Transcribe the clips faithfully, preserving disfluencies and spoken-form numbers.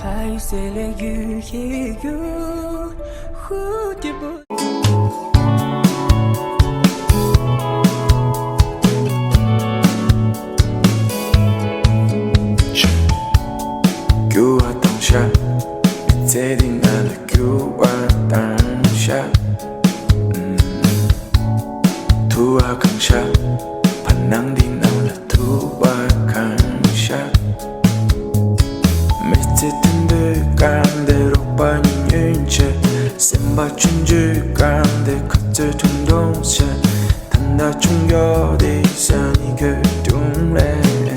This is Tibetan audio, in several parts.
ཕ་ཡུལ་ཟེར་ལེ་ཡུལ་ཞིག་ཡོད། ཧུ་ཏི་པོ། རྒྱུ་བ་དང་ཤ། མི་ཚེ་འདི་ང་ལ་རྒྱུ་བ་དང་ཤ། ཐུ་བ་གང་ཤ། བར་སྣང་འདི་ནང་ལ་ཐུ་བ་གང་ཤ། མི་ཚེ་དུད་འགྲོ་གང་དེ་རོགས་པ་ཉུང་ཉུང་བྱས། སེམས་པ་ཆུང་ཆུང་གང་དེ་ཁ་རྩོད་ཐུང་ཐུང་བྱས། ད་ལྟ་ཆུང་ཡོད་དེ་ས་ནི་གོས་ཐུང་རེད།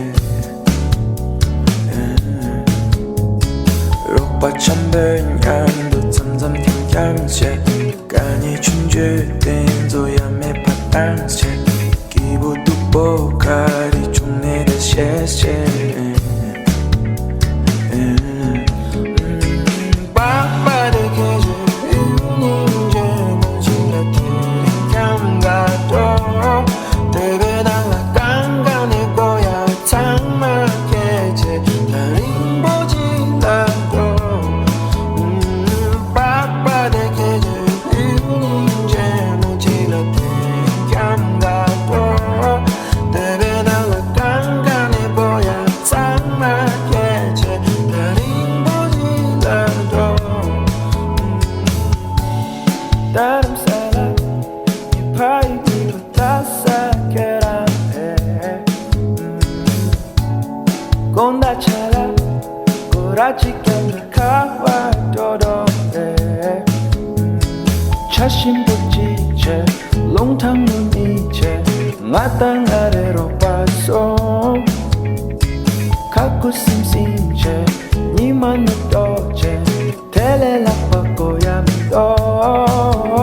རོགས་པ་འཆམ་པོའི་མཉམ་དུ་འཆམ་འཆམ་འཁྱམ་འཁྱམ་བྱས། དཀའ་ངལ་ཆུང་ཆུང་དེ་ཚོ་ཡང་མེད་པ་བཏང་བྱས། སྐྱིད་པོ་སྡུག་པོ་ག་རེ་བྱུང་ནས་ད་བཤད་བཤད། དགོང་དག་ཆ་ལ་སྐོར་ར་གཅིག་ཀྱང་ཁ་བ་འགྲོ་འགྲོ་རེད། ཆ་ཞིམ་པོ་གཅིག་བྱས། རླུང་ཐང་ངུ་གཉིས་བྱས། ང་དང་ང་རེ་རོགས་པ་སོང་། ཁ་ཁུ་སིམ་སིམ་བྱས། ཉི་མ་ནུབ་ཏོག་བྱས། དེ་ལས་ལྷག་པ་དགོས་ཡ་མི་འདུག་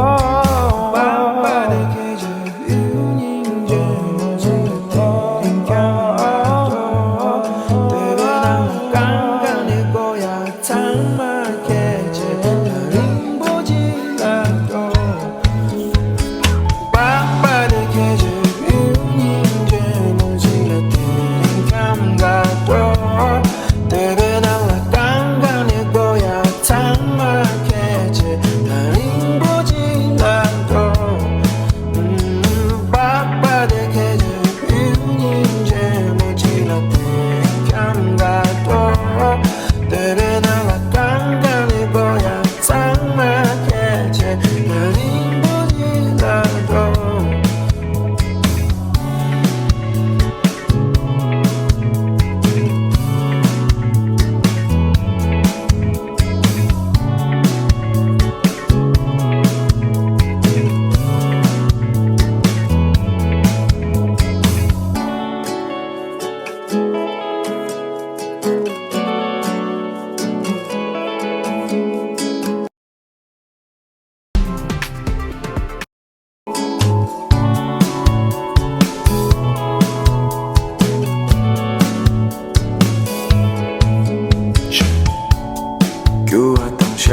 རྒྱུ་བ་དང་ཤ།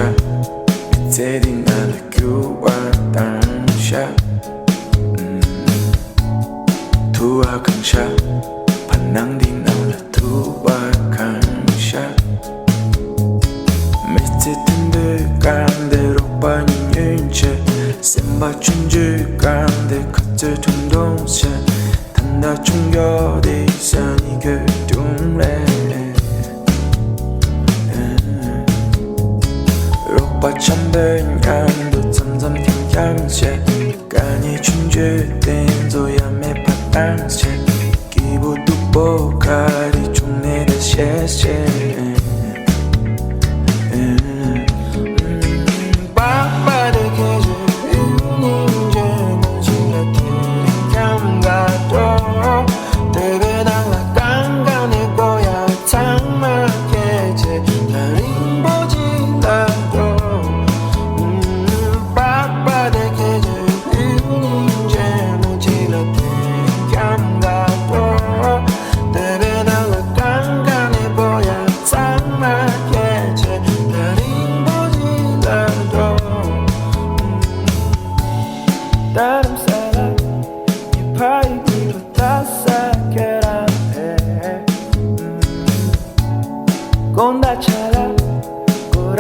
མི་ཚེ་འདི་ང་ལ་རྒྱུ་བ་དང་ཤ། ཐུ་བ་གང་ཤ། བར་སྣང་འདི་ནང་ལ་ཐུ་བ་གང་ཤ། མི་ཚེ་དུད་འགྲོ་གང་དེ་རོགས་པ་ཉུང་ཉུང་བྱས། སེམས་པ་ཆུང་ཆུང་གང་དེ་ཁ་རྩོད་ཐུང་ཐུང་བྱས། ད་ལྟ་ཆུང་ཡོད་དེ་ས་ནི་གོས་ཐུང་རེད། རོགས་པ་འཆམ་པོའི་མཉམ་དུ་འཆམ་འཆམ་འཁྱམ་འཁྱམ་བྱས། དཀའ་ངལ་ཆུང་ཆུང་དེ་ཚོ་ཡང་མེད་པ་བཏང་བྱས། སྐྱིད་པོ་སྡུག་པོ་ག་རེ་བྱུང་ནས་ད་བཤད་བཤད།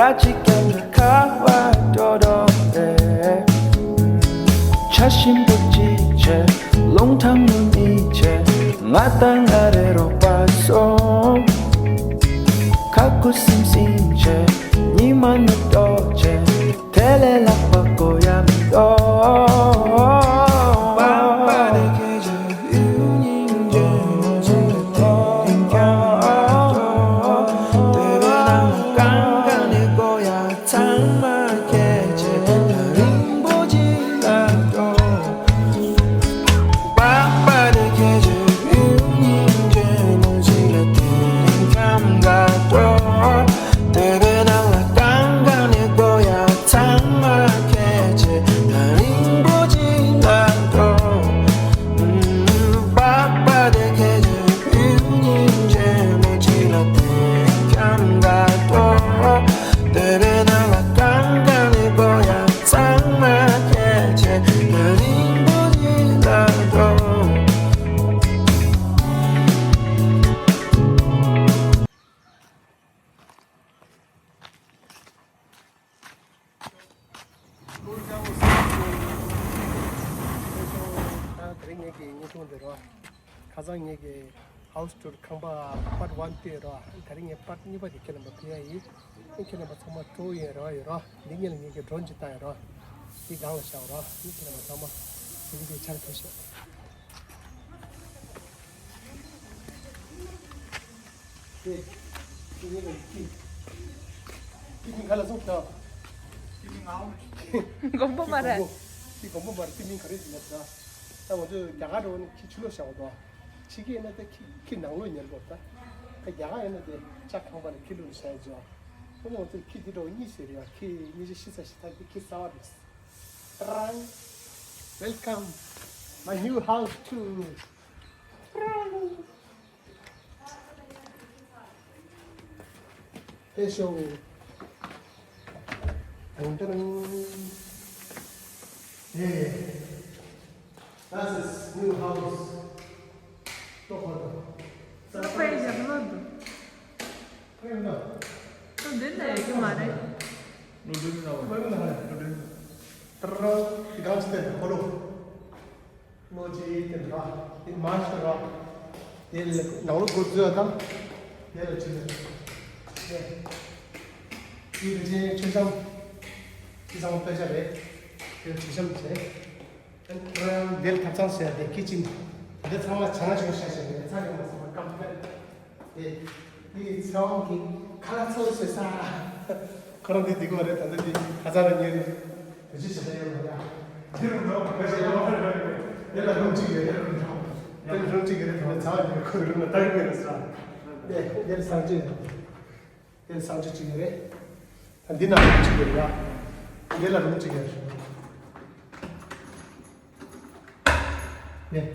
ཨ་ཅི་ཀྱང་ཁ་བ་ཏོ་ཏོ་རེད། ཆ་ཞིམ་པོ་ཅིག་བྱས། ལུང་ཐང་ནུ་མི་བྱས། ང་དང་ང་རེ་རོགས་པ་སོང་། ཁ་ཁུ་སིམ་སིམ་བྱས། ཉི་མ་ནུབ་ཏོ་བྱས། དེ་ལས་ལྷག་པ་དགོས་ཡ་མི་འདུག་དེ་རིང་ངེད་ཀྱི་བརྙན་ཐུང་འདི་རོ། ཁ་སང་ངེད་ཀྱི་ཧའུ་སི་ཊུར་ཁང་པ་པཱར་ཊི་ཝན་དེ་རོ། དེ་རིང་ངས་པཱར་ཊི་གཉིས་པ་དེ་ཁྱེད་རྣམ་པ་ཕུལ་ཡ་ཡིན། ཁྱེད་རྣམ་པ་ཚང་མ་སྤྲོ་བོ་ཡོད་རོ་ཡོད་རོ། འདི་ངེད་ལ་ངེད་ཀྱི་ཌོ་རོན་ཅིག་བཏང་ཡོད་རོ། འདི་སྒང་ལ་བཞག་རོ། ཁྱེད་རྣམ་པ་ཚང་མ་འདི་འདི་ཆར་ཕུལ་ཤོག་དེ། དེ་ཉིད་ལ་ཁྱི། ཁྱི་མིང་ག་ལ་སོང་ཁྱོད། ཁྱི་མིང་ང་འོ། མགོན་པོ་མ་ར། ཁྱི་མགོན་པོ་མ་ར། ཁྱི་མིང་ག་རེ་ཟེར་ན་ཟེར། ད་ང་ཚོས་རྒྱ་གར་འགྲོ་ནས་ཁྱི་ཕྱི་ལོགས་བཞག་འདུག་ཕྱི་ཁྱི་ཡིན་ན་དེ་ཁྱི་ཁྱི་ནང་ལོགས་ཉར་དགོས་ད། ད་རྒྱ་གར་ཡིན་ན་དེ་ལྕགས་ཁང་པ་ནས་ཁྱི་བླུགས་ནས་བཞག་ཡོད་ཅོག་ཁོ་ནས་ང་ཚོས་ཁྱི་འདི་འདྲ་བོ་གཉིས་བཟོས་རེད་ཡ། ཁྱི་གཉིས་ཆ་ཤི་ཚ་ཤི་ཚ་འདི་ཁྱི་གསར་བ་རེད། Rang. Welcome my new house too. Rang. Hey, show. Dun, dun, dun. Hey. That's his new house. Look at that. Surprise. ཁོ་འདི་ནས་ཡོད་ཀྱི་མ་རེད། ལོ་དྲུག་ནང་ལ། ལོ་དྲུག་ནང་ལ། ལོ་དྲུག་ནང་ལ། ཏི་རང་གི་གང་ཅི་དེ་ཁོ་ལོ། ལོ་ཅི་དེ་ར། དེ་མ་ཤི་ར། དེ་ལ་ནང་ལོ་སྒོ་འཛུལ་བ་དང་། དེ་ལ་ཅི་རེད། དེ། དེ་རྗེས་མཆོད་བཤམས། དེ་ཚང་མ་དཔེ་ཆ་རེད། དེ་ལ་མཆོད་བཤམས་བྱས། དེ་ལ་ཐབ་ཚང་ཟེར་ཏེ་ཀི་ཅིན། འདི་ཚང་མ་བྱང་ཆུབ་ཤ་ཤ་རེད། ཚ་རེད་མ་སོང་བ་སྐམ་པོ་རེད། དེ་དེ་ཚེ་དབང་གི་ཁ་ལག་ཚོ་ཟེར་ས། ཁོ་རང་འདི་འདི་གོ་རེད། ད་ལྟ་འདི་ཁ་ཚ་ར་ཉེ་རེད། དེ་ཅི་བྱེད་ཡོད་ལ་ཡ། འདི་རུ་འགྲོ་བ་ཞེས་ཡོང་བ་རེད། དེ་ལ་རུམ་གཅིག་ཡོད་རེད། རུམ་གཅིག་དེ་ལ་རུམ་གཅིག་ཡོད་རེད། ད་ལྟ་ཚ་བ་ཉེ་ཁོའི་རུམ་ལ་ལྟ་གི་མེད་ས། དེ་དེ་ལ་སང་གཅིག་ཡོད་རེད། དེ་ལ་སང་གཅིག་གཅིག་ཡོད་རེད། ད་འདི་ན་རུམ་གཅིག་ཡོད་རེད་ཡ། དེ་ལ་རུམ་གཅིག་ཡོད་རེད། ནས།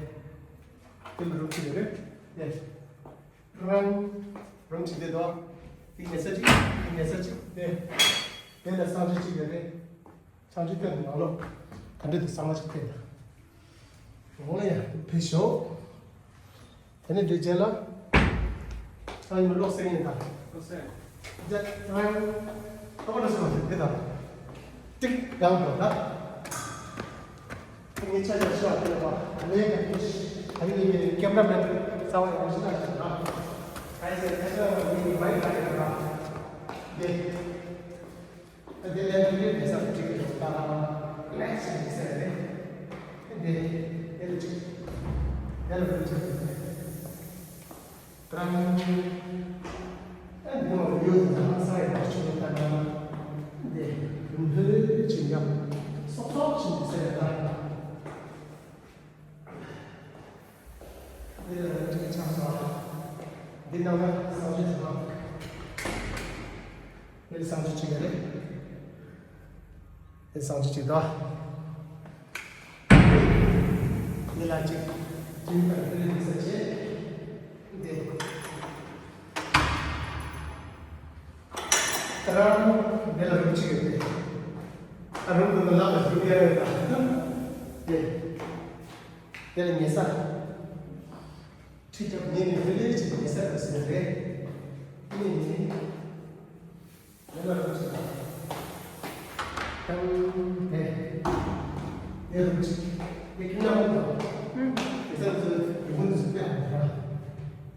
དེ་ལ་རུམ་གཅིག་ཡོད་རེད། ནས། རང་། རུམ་གཅིག་དེ་དོ། དེ་ཉལ་ས་གཅིག་དེ་ཉལ་ས་གཅིག་དེ། དེ་ལ་གསང་སྤྱོད་གཅིག་ཡོད་རེད། གསང་སྤྱོད་སྟོན་ནང་ལོགས། ད་འདྲ་དེ་གསང་བ་གཅིག་སྟོན་ན། འོང་ལ་ཡ་ཕེབས་ཤོག་དེ་ནས་འདི་རྗེས་ལ། ཨ་ཡིན་ལོག་སེང་ཡིན་ད། ལོག་སེང་། རྗེས་ལ། ཏོག་ཏོག་སེང་བ་དེ་དང་། ཏིག་ཡང་འགྲོ་ད། ངས་ཆ་ཆ་ཤོག་དེ་ལ་བ་ལས་ཀ་ཡིན། ཨ་ཡིན་ལས་ཀའི་ཀེམ་ར་མེན་གསང་བ་ཡང་ཤི་ན་ཤི་ན། ཨ་ཡིན་ལས་ཀ་ཤི་ན་ངས་མ་ཡིན་ད་ཡིན་ད། དེ། དེ་ལས་དེ་ལས་དེ་སར་ཅིག་ཡོད་ད། ལས་ཞིག་ཡིན་ཟེར་རེད། དེ་དེ་ལ་ཅིག་དེ་ལ་ཅིག་རང་ཨ་འདི་མ་ཡོད་ད་ས་ཡི་བར་ཆུ་ད་ན་དེ་ལྷོད་ལྷོད་ཅིག་ཡང་སོག་སོག་ཅིག་ཟེར་ད། འདི་ལ་རང་གཅིག་ཆགས་སོང་། འདི་ནང་ལ་གསང་སྤྱོད་ཟེར་བ། འདི་ལ་གསང་སྤྱོད་གཅིག་ཡོད་རེད། འདི་གསང་སྤྱོད་གཅིག་དང་། འདི་ལ་གཅིག་ཅིག་དང་འདི་ལ་འདི་ས་བྱེད། འདི། ད་རང་འདི་ལ་རུམ་གཅིག་ཡོད་རེད། ད་རུམ་འདི་ལ་ལག་ལ་རུམ་ཡ་ཡོད་ད། འདི། དེ་ལ་ཉལ་ས། ཁྲི་རྒྱབ་ཉལ་ནས་ལྷོད་ལྷོད་ཅིག་ཉལ་ས་རེད་ཟེར་རེད། དེ་ནས་ཉལ། དེ་ལ་རུམ་ཅིག་དང་ དེ་རུ་ཅིག་དེ་ཁྱིམ་ལ་འོང་དང་། དེ་ཚོ་ཚོ་ཡོང་གི་འདུག་ཟེར་ཏེ་ཧ་གོ་ར།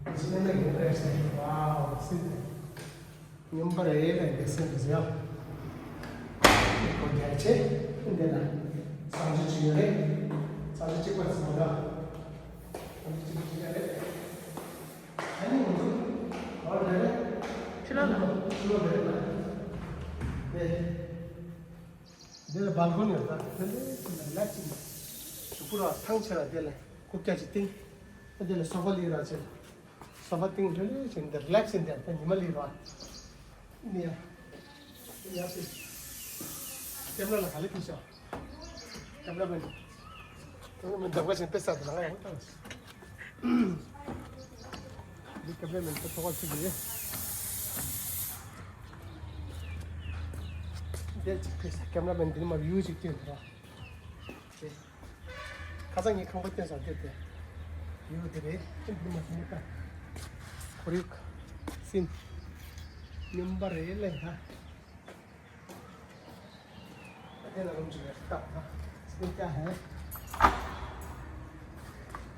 དེ་ཕྱི་ནང་ལ་ཡོང་རེད་ཟེར། ཝའོ་སྲིད་དེ། སྙོམས་པར་ཡེ་ལ་འདེགས་སེ་འདུག་ཟེར་ཡ། ཁོ་རྒྱལ་ཆེ་འདི་ན་གསང་སྤྱོད་ཅིག་ཡོད་རེད། གསང་སྤྱོད་གཅིག་པ་ཟེར་བ་འདྲ། གསང་སྤྱོད་གཅིག་པ་ཅིག་ཡོད་རེད། ཨ་ནི་ང་ཚོ་ག་པར་སླེབས་རེད། ཕྱི་ལོགས་ལ། ཕྱི་ལོགས་ལ་རེད་ལ། དེ། འདི་ལ་བལ་ཀོ་ནི་ཡོད་ད། དེ་ལས་ཅི་ལ་རི་ལེགས་སི་ཡིན། ཞུ་སྐུ་ར་ཐང་ཆད་ལ་དེ་ལ་རྐུབ་བཀྱག་ཅིག་བཏིང་། དེ་ལ་སོ་ཕ་ལི་ར་ཆེ། སོ་ཕ་བཏིང་ལྷོད་ལྷོད་བྱས་འདི་རི་ལེགས་སི་ཡིན་དེ་ད་ཉི་མ་ལི་ར། ནི་ཡ། ཡ་སི། ཀེམ་ར་ལ་ག་ལེ་ཕི་ཤོ། ཀེམ་ར་མེན། ཀེམ་ར་མེན་འདབ་ཀ་ཆེན་པེ་ས་དེ་ལ་ང་ཡང་བཏང་། འདི་ཀེམ་ར་མེན་ཚོ་ཐོག་ཁར་ཚུད་ཀྱི་རེད། འདིར་ཅིག་ཕེབས་ས། ཀེམ་ར་མེན་འདི་ནས་མར་ཡུལ་ཅིག་སྟོན་དང་། ཁ་སང་ངས་ཁང་པ་སྟོན་ས་འདིར་དེ། ཡུལ་འདི་རེད། འདི་མ་སྟོན་ད། ཁོར་ཡུག་སྲིན། སྙོམས་པ་རེད་ལས་ད། ཨ་དེ་ལ་རུམ་ཅིག་ལ་སྟབས་ད། སྲིན་ཀ་ཧེ།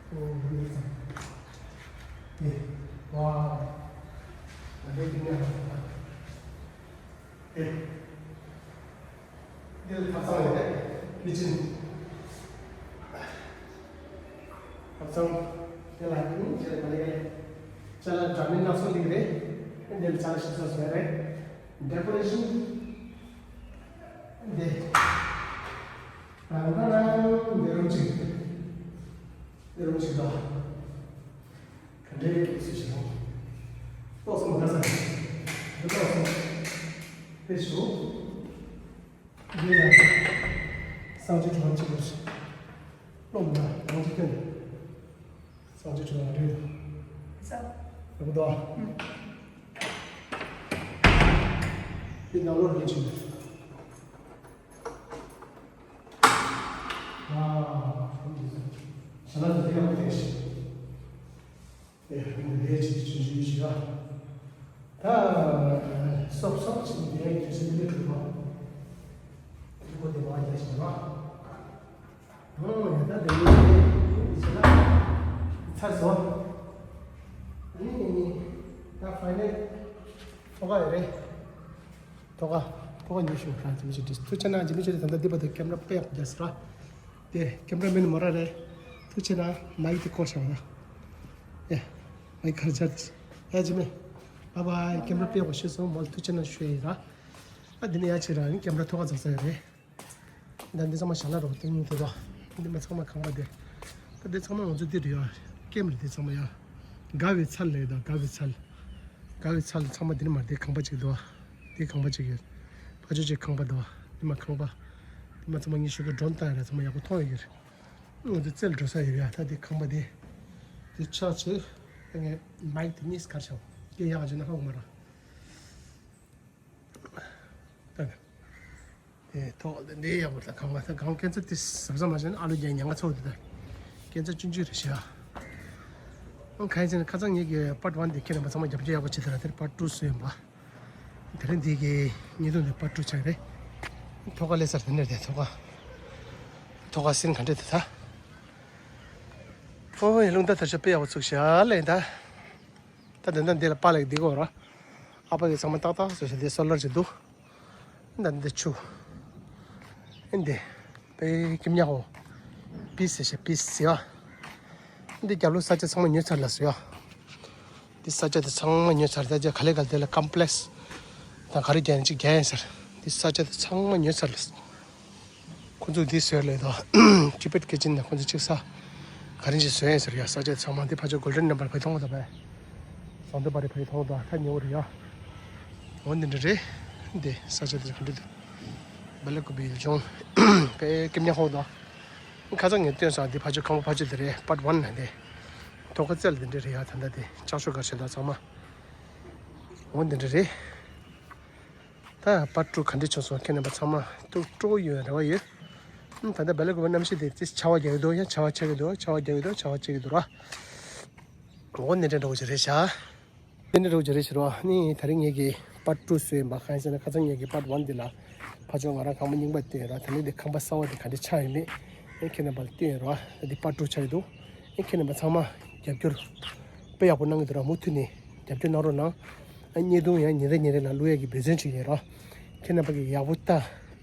ཨོ་ཧུ་ལེ་ཚང་། ཨེ། ཝའོ། ཨ་དེ་དེ་ནས་རུམ་ད། ཨེ། འདི་ལ་ཐབ་ཚང་ཡོད་རེད། ཀི་ཅིན། ཐབ་ཚང་། དེ་ལ་ནི་ཇེ་མ་ལེ་ག་ལེ། ཅ་ལག་འདྲ་མིན་སྣ་ཚོགས་སླེབས་རེད། འདི་ལ་ཅ་ལག་ཞིག་བཟོ་བཟོས་རེད། ཌེ་ཀོ་རེ་ཤིན། འདི། རང་རང་རང་འདི་རུ་ཅིག་འདི་རུ་ཅིག་དང་། ག་འདྲའི་སྐྱེས་སུ་ཞིག་ཡོང་། ཏོག་ཙམ་མ་ཟ་ནས། འདི་ཏོག་ཙམ་ཕེབས་ཤོག་འདི་ཡང་གསང་སྤྱོད་གྲོགས་གཅིག་པར་སློབ་ན་རང་གཅིག་སྟོན། གསང་སྤྱོད་གྲོགས་ལ་རེད། ས། རེད་པ་དོ། འདི་ནང་ལོགས་རེད་ཅིག་ཨ། ཞལ་ལག་འདི་ཡག་པོ་བལྟས་ཤིག་ཨེ། འདི་ལས་ཅིག་ཆུང་ཆུང་ཞིག་ཨ། ད་སོབ་སོབ་ཅིག་འདི་རྒྱལ་སྲིད་འདི་གྲུབ་པ། འདི་གོ་དེ་མ་རྒྱལ་ཞིག་ཨ། ཨོ་ཡ་ད་འདི་ནི་འདི་ཞིག་ཨ། ཚར་སོང་། ཨ་ནི་ད་ཕའི་ནལ་ཐོག་ཁ་ཡོད་རེད། ཐོག་ཁ། ཐོག་ཁ་ཉོས་ཤོག་ཧྲ་ཇི་མི་ཆེ་ཏིས་ཐུགས་རྗེ་གནང་། ཇི་མི་ཆེ་ཏིས་ད་ལྟ་འདི་བར་དུ་ཀེམ་ར་དཔེ་ཡག་པོ་རྒྱག་སོང་ར། དེ་ཀེམ་ར་མེན་མོ་ར་རེད། ཐུགས་རྗེ་གནང་། མའིག་དེ་བཀོག་བཞག་ར། ཡ། མའིག་ཁར་སྦྱར་ཏེ། ཡ་ཇི་མི། བཱའི་བཱའི། ཀེམ་ར་དཔེ་ཡག་པོ་ཤེས་སོང་། མོ་ལ་ཐུགས་རྗེ་གནང་ཞུ་ཡ་ཡིན་ར། ཨ་འདི་ནས་ཡ་ཆེ་ར་ནི་ཀེམ་ར་ཐོག་ཁ་འཛེགས་ས་ཡོད་རེད། ད་འདི་ཚང་མ་ཞལ་ལག་རོགས་སྟོན་དེ་དོ། འདི་མ་ཚང་མ་ཁང་པ་དེ། ད་འདི་ཚང་མ་ང་ཚོ་འདི་རེད་ཡ། ཀེམ་རེད་འདི་ཚང་མ་ཡ། དགའ་བའི་ཚལ་ལས་ད་དགའ་བའི་ཚལ། དགའ་བའི་ཚལ་ཚང་མ་འདི་ནས་མར་འདི་ཁང་པ་གཅིག་འདུག་འདི་ཁང་པ་གཅིག་ཡོད། ཕ་ཆོས་ཅིག་ཁང་པ་འདུག་འདི་མ་ཁང་པ། འདི་མ་ཚང་མ་ངས་ཞུ་གི་ཌོན་བཏང་ཡ་ར་ཚང་མ་ཡག་པོ་མཐོང་ཡོད་ཀྱི་རེད། ང་ཚོ་རྩེ་ལ་འགྲོ་ས་ཡོད་ཡ། ད་འདི་ཁང་པ་འདི། འདི་ཆག་ཆེ། ད་ངས་མའིག་དེ་གཉིས་གར་བྱའོ། སྐད་ཡག་ག་བྱུང་ན་ཧ་གོ་མ་ར། ད་ད། དེ་ཐོག་ལ་འདི་ཡག་པོ་ད་གང་ལ་ད་གང་ཁྱེད་ཚོ་དེ་ཟབ་ཟབ་མ་བྱས་ན་ཨ་ལུ་རྒྱན་ཉང་ང་ཚོ་དེ་ད་ཁྱེད་ཚོ་ཆུང་ཆུང་རེད་ཤག་ཨང་གང་ཡིན་ཟེར་ན་ཁ་སང་ངེད་ཀྱི་པར་ཊི་ཝན་དེ་ཁྱེད་རྣམ་པ་ཚང་མ་རྒྱབ་སྐྱོར་ཡག་པོ་བྱེད་དེ་ལ་དེར་པར་ཊི་ཊུ་བཟོས་ཡིན་པ། དེ་རིང་འདི་གི་ཉིས་སྟོང་དེ་པར་ཊི་ཊུ་ཆགས་རེད། ཐོག་ཁ་སླེབས་ཚར་དེ་འདྲ་དེ་ཐོག་ཁ། ཐོག་ཁ་སེམས་ག་འདྲ་དེ་ད། ཨོ་ཡ་རླུང་རྟ་དར་ཆ་དཔེ་ཡག་པོ་ཚུགས་ཤག་ལས་ད། ད་དེ་འདྲ་འདི་ལ་པཱ་ལགས་འདི་གོ་ར། ཨ་ཕ་གི་ཚང་མ་ཏག་ཏག་བཟོས་ཤག་འདི་སོ་ལར་ཅིག་འདུག་ད་འདི་ཆུ། ཨེ་འདི། པེ་ཀིམ་ཉག་འོ། པིས་ཟེར་ཤག་པིས་ཟེར་ཡ། འདི་རྒྱབ་ལོགས་ས་ཆ་ཚང་མ་ཉོས་ཚར་ལ་ཟེར་ཡ། འདི་ས་ཆ་དེ་ཚང་མ་ཉོས་ཚར། ད་ཆ་ག་ལེ་ག་ལེ་དེ་ལ་ཀམ་པི་ལེགས་སི་དང་ག་རེ་རྒྱག་ཡིན་ཅིག་རྒྱག་ཡིན་ཟེར། འདི་ས་ཆ་དེ་ཚང་མ་ཉོས་ཚར་ལ། ཁོ་ཚོས་འདི་བཟོས་ལས་དོ། ཊི་བེཊ་ཀི་ཅན་དང་ཁོ་ཚོ་གཅིག་ས། ག་རེ་ཅིག་བཟོས་ཡིན་ཟེར་ཡ། ས་ཆ་ཚང་མ་འདི་ཕ་ཆོས་གོལ་ཌན་ཊེམ་པལ་བོད་མཐོང་གོ་ད་པས། ཟངས་མདོག་དཔལ་རི་བོད་མཐོང་གོ་ད་ཐ་ཉེ་བོ་རེད་ཡ། འོ་འདི་འདྲ་རེད། འདི་ས་ཆ་དེ་ག་འདྲ་འདུག་བེ་ལ་ཀུ་བི་ཡུལ་ལྗོངས། པེ་ཀིམ་ཉག་ཧོ་དོ། ཁ་སང་ངས་སྟོན་ས་འདི་ཕ་ཆོས་ཁང་པ་ཕ་ཆོས་དེ་རེད། པར་ཊི་ཝན་ན་འདི། ཐོག་ཁ་རྩེ་ལ་འདི་འདྲ་རེད་ཡ། ད་ལྟ་འདི་ལྕགས་ཤོག་ག་བྱེད་དོ་ཚང་མ། འོ་འདི་འདྲ་རེད། ད་པར་ཊི་ཊུ་ག་འདྲ་བྱུང་སོང་ཁྱེད་རྣམ་པ་ཚང་མ་ཐུགས་སྤྲོ་ཡོད་རེ་བ་ཡོད། ད་ལྟ་བེ་ལ་ཀུ་བི་གནམ་གཤིས་དེ་ཏིས་ཆར་པ་རྒྱག་གི་འདུག་ཡང་ཆར་པ་ཆགས་ཀྱི་འདུག་ཆར་པ་རྒྱག་གི་འདུག་ཆར་པ་ཆགས་ཀྱི་འདུག་ར། འོ་ནི་འདྲ་འདྲ་བོ་ཞིག་རེད་ཤག་འདི་འདྲ་འདྲ་བོ་ཞིག་རེད་ཤག་ར། ནི་ད་རིང་ངེད་ཀྱི་ པར་ཊུ་བཟོས་ཡིན་པ། གང་ཡིན་ཟེར་ན་ཁ་སང་ངེད་ཀྱི་པར་ཊི་ཝན་འདི་ལ་ཕར་ཕྱོགས་ང་རང་ཁང་པ་རྙིང་པ་བཏོན་ཡོད་ར། དེ་ནས་འདི་ཁང་པ་གསར་པ་འདི་ག་འདྲ་ཆགས་ཡོད་མེད་ཨེ་ཁྱེད་རྣམ་པ་ལ་སྟོན་ཡོད་ར། འདི་པར་ཊུ་ཆགས་ཡོད་འདུག་ཨེ་ཁྱེད་རྣམ་པ་ཚང་མ་རྒྱབ་སྐྱོར་དཔེ་ཡག་པོ་གནང་གི་འདུག་ར། མུ་མཐུད་ནས་རྒྱབ་སྐྱོར་གནང་རོགས་གནང་། ཨ་བརྙན་ཐུང་ཡང་ཉིན་རེ་ཉིན་རེ་ལ་བླུག་ཡག་གི་འབད་བརྩོན་བྱེད་ཀྱི་ཡོད་ར། ཁྱེད་རྣམ་པ་གིས་ཡག་པོ་ལྟ།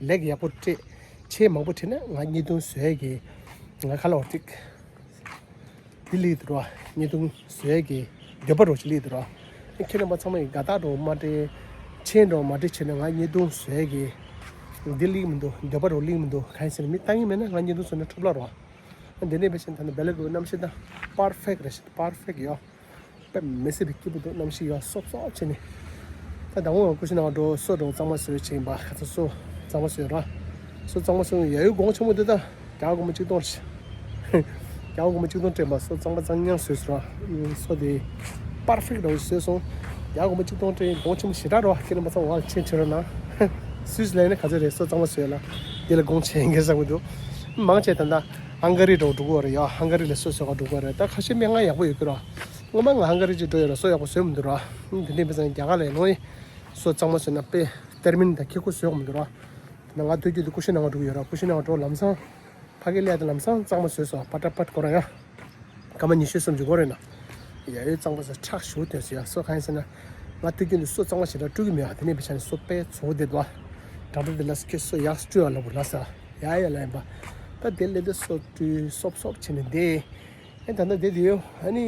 ལེགས་ཡག་པོ་སྤྲད། ཆེས་མང་པོ་བྲིས་ན་ང་བརྙན་ཐུང་བཟོ་ཡག་གི་ང་ཁ་ལོ་ཏིག་འདི་ལས་དུ་ར། བརྙན་ཐུང་བཟོ་ཡག་གི་འདོད་པ་རོ་ཅིག་ལས་དུ་ར། ཁྱེད་རྣམ་པ་ཚང་མ་ཡི་དགའ་རྟགས་རོ་མ་སྤྲད། མཆན་རོ་མ་སྤྲད་བྱས་ན་ང་བརྙན་ཐུང་བཟོ་ཡག་གི་འདི་ལས་མི་འདུག་འདོད་པ་རོ་ལས་མི་འདུག་གང་ཡིན་ཟེར་ན་མི་ལྟ་ངེས་མེད་ན་ང་བརྙན་ཐུང་བཟོ་ན་འཁྲབ་ལ་རོ། འདི་ནས་བེ་ཆེན་ཐ་ན་བེ་ལ་གུ་གནམ་གཤིས་ད་པར་ཕེག་རེད། པར་ཕེག་ཡོད། དཔེ་མི་སྲིད་པའི་སྐྱིད་པོ་འདུག་གནམ་གཤིས་ཡོད་སོབ་སོབ་བྱས་ནས། ད་ཟླ་ངོ་ཀུ་ཤུ་ནང་འགྲོ་སོ་འགྲོ་གཙང་མ་བཟོས་བྱས་ཡིན་པ། ཁ་ཚ་སོ་གཙང་མ་བཟོས་ར། སོ་གཙང་མ་བཟོས་ཡ་ཡོད་གོང་ཆེན་མོ་འདི་ད་རྒྱ་གོང་མ་གཅིག་སྟོང་རེད། རྒྱ་གོང་མ་གཅིག་སྟོང་སྤྲད་པ་སོ་གཙང་མ་གཙང་ཉང་བཟོས་སོ་ར། སོ་དེ་པར་ཕེག་འདྲ་བོ་བཟོས་སོང་། རྒྱ་གོང་མ་གཅིག་སྟོང་སྤྲད་གོང་ཆེན་མོ་ཞེ་དྲག་རོ། ཁྱེད་རྣམ་པ་ཚང་བ་ལ་ཆེན་ཆེ་རོ་ན། སུས་ལས་ནི་ག་ཚོད་རེད་སོ་གཙང་མ་བཟོས་ལ། དེ་ལ་གོང་ཆེན་གེ་ཟ་གི་འདུག་མང་ཆེ་ད་ད་ཧང་ག་རི་འགྲོ་འགྲོ་གི་རེད་ཡ། ཧང་ག་རི་ལ་སོ་བཟོ་ག་འགྲོ་གི་རེད། ད་ཁ་ཤས་སྨན་ཁང་ཡག་པོ་ཡོད་གི་ར། སྔོན་མ་ང་ཧང་ག་རི་ཅིག་འགྲོ་ཡོད་ར། སོ་ཡག་པོ་བཟོས་མི་འདུག་ར། འདི་འདྲའི་མི་ཚང་རྒྱ་གར་ལ་ཡོང་ཡིན། སོ་གཙང་མ་བཟོས་ན་དཔེ་ཏེར་མིན་དང་ཁེ་ཁུ་བཟོས་མི་འདུག་ར། ད་ང་སྟོད་རྒྱུད་དུ་ཀུ་ཤུ་ནང་འགྲོ་གི་ཡོད་ར། ཀུ་ཤུ་ནང་འགྲོ་ལམ་སང་ཕ་གི་ལས་དེ་ལམ་སང་གཙང་མ་བཟོས་སོ། པ་ཏྲ་པ་ཏྲ་ཁོ་ར་ཡ། སྐར་མ་ཉི་ཤུ་སུམ་ཅུ་འགོར་རེད་ན། ཡ་ཡོད་གཙང་པ་ས་ཁྲག་ཞུ་དོན་སུ་ཡ་སོ་གང་ཡིན་ཟེར་ན། ང་སྟོད་རྒྱུད་དུ་སོ་གཙང་མ་ཞེ་དྲག་བཀྲུ་གི་མེད་པ། དེ་ནས་བི་ཆ་ནས་སོ་དཔེ་ཚོ་བསྡད་པ། ད་ལྟ་དེ་ལ་སྐྱེ་སོ་ཡག་བཀྲུ་ཡ་ལ་བུ་ལ་ས། ཡ་ཡ་ལ་ཡིན་པ། ད་དེ་ལས་དེ་སོ་བཀྲུ་སོབ་སོབ་བྱས་ནས་བསྡད། ཨེ་ད་ལྟ་བསྡད་དེ་ཡོད། ཨ་ནི་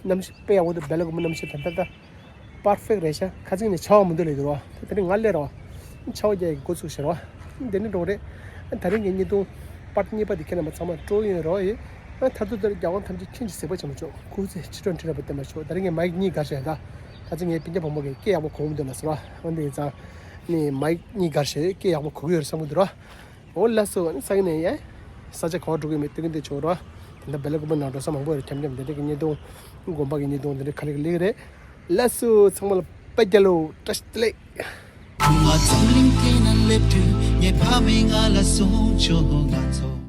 གནམ་གཤིས་དཔེ་ཡག་པོ་འདུག་བེ་ལ་གུ་མ་གནམ་གཤིས་ད་ལྟ་ད། པར་ཕེག་རེད་ཤག་ཁ་ཚིག་ནས་ཆར་པ་མི་འདུག་ལས་འདུག་རོ། དེ་རིང་ང་སླེབས་རོ། ཆར་པ་རྒྱག་གི་འགོ་ཚུགས་ཤག་རོ། དེ་ནས་འགྲོ་རེད། ད་རིང་གི་བརྙན་ཐུང་པར་གཉིས་པ་དེ་ཁྱེད་རྣམ་པ་ཚང་མ་སྤྲོ་ཡོད་རོ་ཡིན། ཨ་མཐར་ཐུག་དེར་རྒྱལ་དབང་ཐམས་ཅད་མཁྱེན་ཅིང་གཟིགས་པ་བྱེད་མ་ཆོག་ཁུ་ཚེ་ཕྱི་དྲོ་འཕྲིན་རབ་བསྟན་མ་ཆོག་ད་རིང་ངས་མའིག་གཉིས་སྒར་བྱས་ད། ཁ་ཚིག་ངའི་སྤུན་ཀྱག་བུ་མོ་གིས་སྐད་ཡག་པོ་གོ་མི་འདུག་ལ་ཟེར་རོ། འོན་ཏེ་ཡིན་ཙང་། ནི་མའིག་གཉིས་སྒར་བྱས་སྐད་ཡག་པོ་གོ་གི་ཡོད་རེད་བསམ་གི་འདུག་རོ། འོ་ལགས་སོ། ཨ་ནི་ས་གི་ནས་ཡ། ས་ཆ་ག་བ་འགྲོ་གི་མེད་དེ་གི་འདི་ཆོག་ར། ད་ལྟ་བེ་ལ་ཀུ་པ་ནང་འགྲོ་ས་མང་པོ་ཡོད་རེད། འཁྱམ་འཁྱམ་དེ་འདྲ་གི་བརྙན་ཐུང་། དགོན་པ་གི་བརྙན་ཐུང་དེ་འདྲ་ག་ལེ་ག་ལེ་རེད། ལགས་སོ། ཚང་མ་ལ་དཔེ་རྒྱལ་ལོ། བཀྲ་ཤིས་བདེ་ལེགས། ང་འཛམ་གླིང་སྟེང་ན་སླེབས་དུས་ངའི་ཕ་མས་ང་ལ་གསུངས་བྱུང་། ང་ཚོ་